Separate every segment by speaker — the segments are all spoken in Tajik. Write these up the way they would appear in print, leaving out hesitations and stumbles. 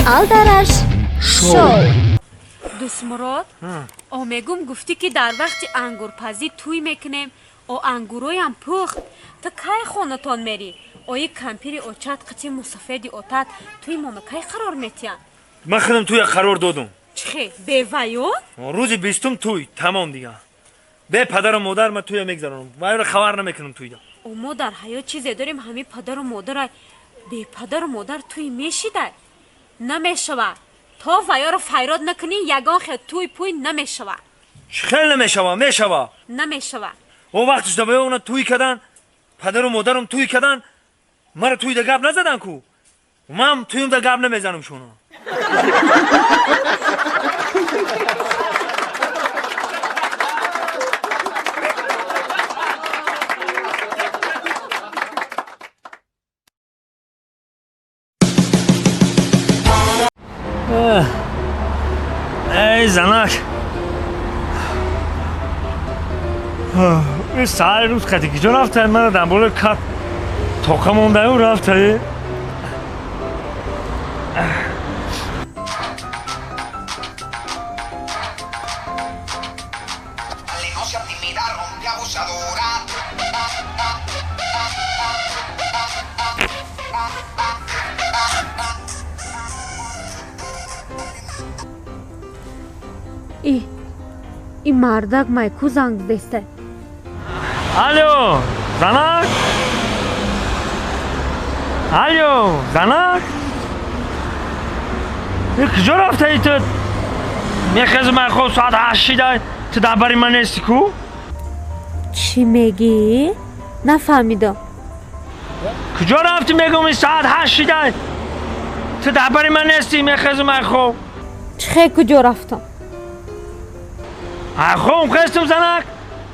Speaker 1: Алдараш шоу.
Speaker 2: Дӯстмурод, о мегум, гуфтӣ, ки дар вақти ангурпазӣ тӯй мекунем. О ангуроям пухт. Ту кай хонатон мерӣ? Ои кампири очат қити мусафеди отат тӯи моно кай қарор метиҳанд?
Speaker 3: Ман худам тӯя қарор додум.
Speaker 2: Чихе, беваё?
Speaker 3: Рӯзи 20-ум тӯй, тамом дига. Бе падару модар ман тӯя мегзаронам, вайро хабар намекунам тӯйда.
Speaker 2: О мо дар ҳаёт чизе дорем, ҳами падару модарай. Бепадару модар тӯй мешидай? Намешавад. То ваёро файрод накунӣ, ягон хел тӯй пӯй намешавад.
Speaker 3: Чӣ хел намешава? Мешава.
Speaker 2: Намешавад.
Speaker 3: О вақтиш да ваё она тӯй кадан, падару модарам тӯй кадан, маро тӯйда гап назадан ку. Ман тӯюмда гап намезанам шуно. Эй, занак, ин саҳари рӯз қати киҷо рафтае? Мана дар болои кат тоқа мондаю рафтае.
Speaker 4: Dale, no seas tímida, rompe abusadora.
Speaker 2: И ин мардак майку занг задеста.
Speaker 3: Алло, занак, алло, занак, ин куҷо рафтаи ту? Мехезам ай хоб, соат 8 шида, ту дар бари ман нести ку.
Speaker 2: Чӣ мегӣ? Нафаҳмидам.
Speaker 3: Куҷо рафтӣ, мегум? Ин соат 8 шида, ту дар бари ман нести. Мехезам ай хоб.
Speaker 2: Чихе куҷо рафтам?
Speaker 3: Ай хобам хестам, занак,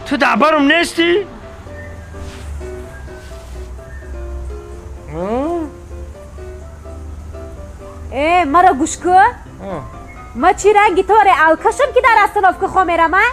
Speaker 3: ту дар барам нестӣ.
Speaker 2: Э, маро гӯш кун. Ма чӣ ранги торе алкашам, ки дар остановка хо мерам, а?